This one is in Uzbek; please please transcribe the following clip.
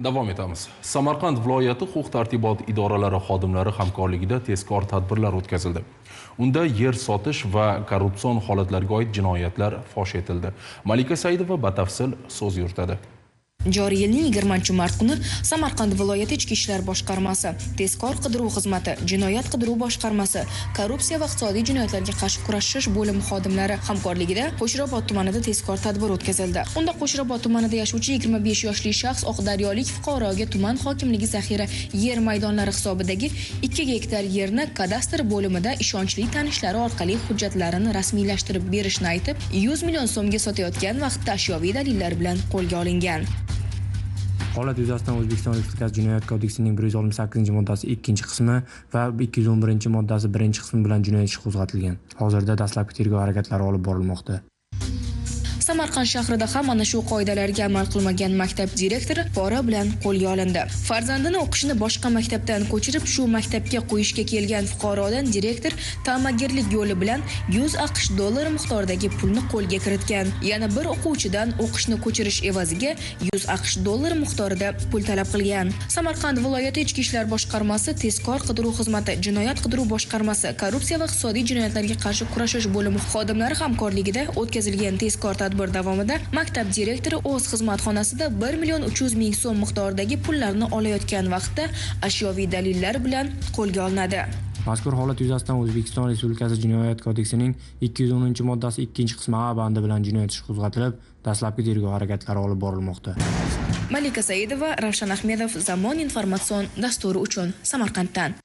Davom etamiz. Samarqand viloyati huquq-tartibot idoralari xodimlari hamkorligida tezkor tadbirlar o'tkazildi. Unda yer sotish va korrupsion holatlarga oid jinoyatlar fosh etildi. Malika Saidova batafsil so'z yuritadi. Joriy yilning 20-mart kuni Samarqand viloyati Ichki ishlar boshqarmasi, tezkor qidiruv xizmati, jinoyat qidiruv boshqarmasi, korrupsiya va iqtisodiy jinoyatlarga qarshi kurashish bo'limi xodimlari hamkorligida Qo'shrabot tumanida tezkor tadbir o'tkazildi. Unda Qo'shrabot tumanida yashovchi 25 yoshli shaxs Oqdaryolik fuqaroga tuman hokimligi zaxira yer maydonlari hisobidagi 2 gektar yerni kadastr bo'limida ishonchli tanishlari orqali hujjatlarini rasmiylashtirib berishni aytib, 100 million so'mga sotayotgan vaqtda ashyoviy dalillar bilan qo'lga olingan. Holat yuzasidan O'zbekiston Respublikasi Jinoyat kodeksining 168-moddasi 2-qismi va 211-moddasi 1-qismi bilan jinoyat ishi qo'zg'atilgan. Hozirda dastlabki tergov harakatlari olib borilmoqda. Samarqand shahrida ham ana shu qoidalarga amal qilmagan maktab direktori pora bilan qo'lga olindi. Farzandini o'qishini boshqa maktabdan ko'chirib, shu maktabga qo'yishga kelgan fuqarodan direktor ta'magirlik yo'li bilan 100 AQSh dollari miqdoridagi pulni qo'lga kiritgan. Yana bir o'quvchidan o'qishni ko'chirish evaziga 100 AQSh dollari miqdorida pul talab qilgan. Samarqand viloyati Ichki ishlar boshqarmasi, tezkor qidiruv xizmati, jinoyat qidiruv boshqarmasi, korrupsiya va iqtisodiy jinoyatlarga qarshi kurashish bo'limi xodimlari hamkorligida o'tkazilgan tezkor tadbir davomida maktab direktori o'z xizmat xonasida 1 million 300 ming so'm miqdoridagi pullarni olayotgan vaqtda ashyoviy dalillar bilan qo'lga olinadi. Mazkur holat yuzasidan O'zbekiston Respublikasi Jinoyat kodeksining 210-moddasi 2-qismi A bandi bilan jinoyat ishi qo'zg'atilib, dastlabki tergov harakatlari olib borilmoqda. Malika Saidova, Ravshan Ahmedov, Zamon informatsion dasturi uchun Samarqanddan.